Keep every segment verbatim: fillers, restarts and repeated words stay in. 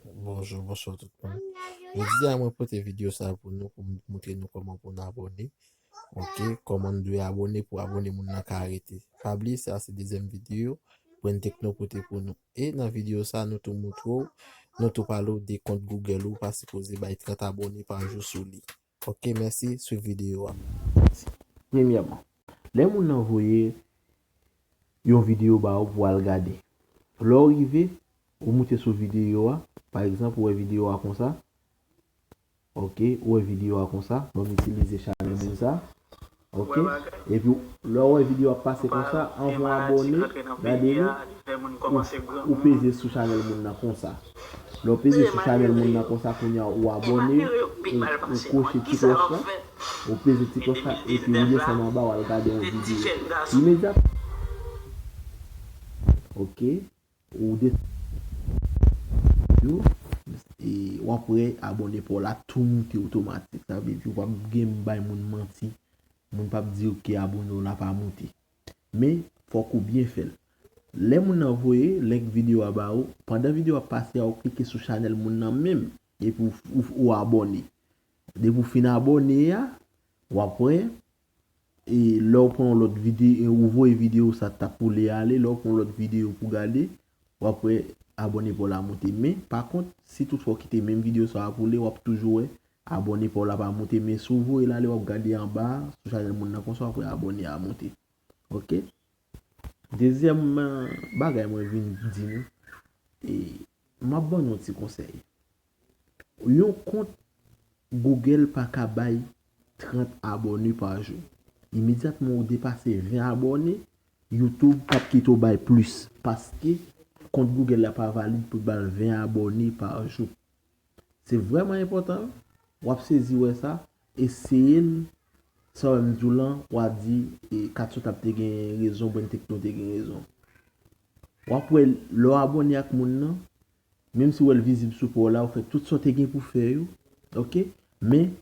Bonjou, bonswa tout moun. Jodi a mwen pote videyo sa pou nou, pou m montre nou kòman pou n abòne. Ok, kòman n dwe abòne pou abòne moun nan ka rete. Pa bliye sa se dezyèm videyo Brain Tech nou pote pou nou. E nan videyo sa nou tou montre w, nou tou pale w de kont Google ou pa sipoze bay trant abòne pa jou sou li. Ok, mèsi, swiv videyo a. Premyèman, lè moun nan voye yon videyo ba ou pou al gade. Lè w rive, ou moute sou videyo a, pa egzanp, ou wè videyo a konsa. Ok, ou wè videyo a konsa, bon, m itilize chanèl moun sa. Ok, epi lè w wè videyo a pase konsa, anvan abòne, gade li, ou, ou peze sou chanèl moun nan konsa. Lè w peze sou chanèl moun nan konsa, kounye a ou abòne, ou, ou kwoche ti klòch la, ou peze ti klòch la, epi ou desann anba, w al gade yon videyo. Imedyat. Ok, ou desann yo, e w ap wè abòne pa w la tou moute otomatik. Sa vle di ou p ap gen bay moun manti. Moun p ap di w ke abòne w la pa moute. Men, fòk ou byen fè l. Lè moun nan voye link videyo a ba ou, pandan videyo a ap pase a, ou klike sou chanèl moun nan menm, epi ou, ou, ou abòne. Depi w fin abòne a, w ap wè, e lè w pran yon lòt videyo, ou voye videyo sa t ap poule ale, lè w pran yon lòt videyo pou gade, w ap wè abòne pa w la moute. Men, pa kont, si toutfwa w kite menm videyo sa a poule, w ap toujou wè abòne pa w la pa moute. Men si w voye l ale, w ap gade anba, sou chanèl moun nan konsa, w ap wè abòne a moute. Ok? Dezyèm bagay mwen vin di nou, e m ap ban nou yon ti konsèy. Yon kont Google pa ka bay trant abòne pa jou. Imedyatman ou depase ven abòne, YouTube p ap kite w bay plis, paske kont Google la pa valid pou l ba l ven abòne pa jou. Se vrèman enpòtan, wi. W ap sezi wè sa, eseye l, sa w wè m di w lan, w a di, e, Katso t ap te gen rezon, Brain Tech nou te gen rezon. W ap wè, lè w abòne ak moun nan, menm si w wè l vizib sou pa w la, ou fè tout sa w te gen pou fè yo, ok? Men,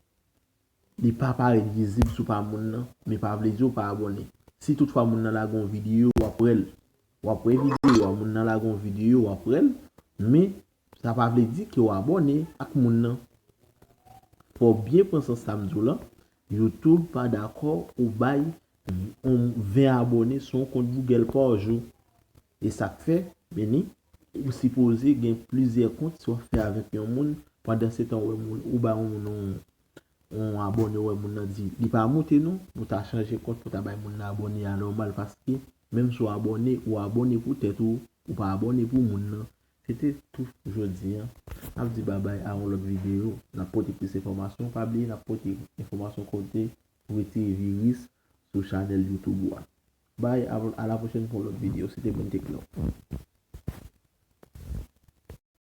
li pa parèt vizib sou pa moun nan, men pa vle di w pa abòne. Si toutfwa moun nan lage yon videyo, w ap wè l. W ap wè videyo a, moun nan lage yon videyo, w ap wè l, men sa pa vle di ke w abòne ak moun nan. Fò w byen pran sans sa m di w lan, YouTube pa dakò ou bay yon ven abòne sou yon kont Google pa jou. E sa k fè, Benny, ou sipoze gen plizyè kont si w ap fè avèk yon moun, pandan se tan w wè moun, ou bay yon moun yon, yon abòne, w wè moun nan di li pa moute non, ou ta chanje kont pou ta bay moun nan abòne a nòmal, paske menm si w abòne, ou abòne pou tèt ou, ou pa abòne pou moun nan. Se te tou jodi a. N ap di babay a yon lòt videyo. N ap pote plis enfòmasyon. Pa bliye, n ap pote enfòmasyon kote pou retire viris sou chanèl YouTube ou a. Bay, a, a la pwochèn pou yon lòt videyo. Se te Brain Tech Love.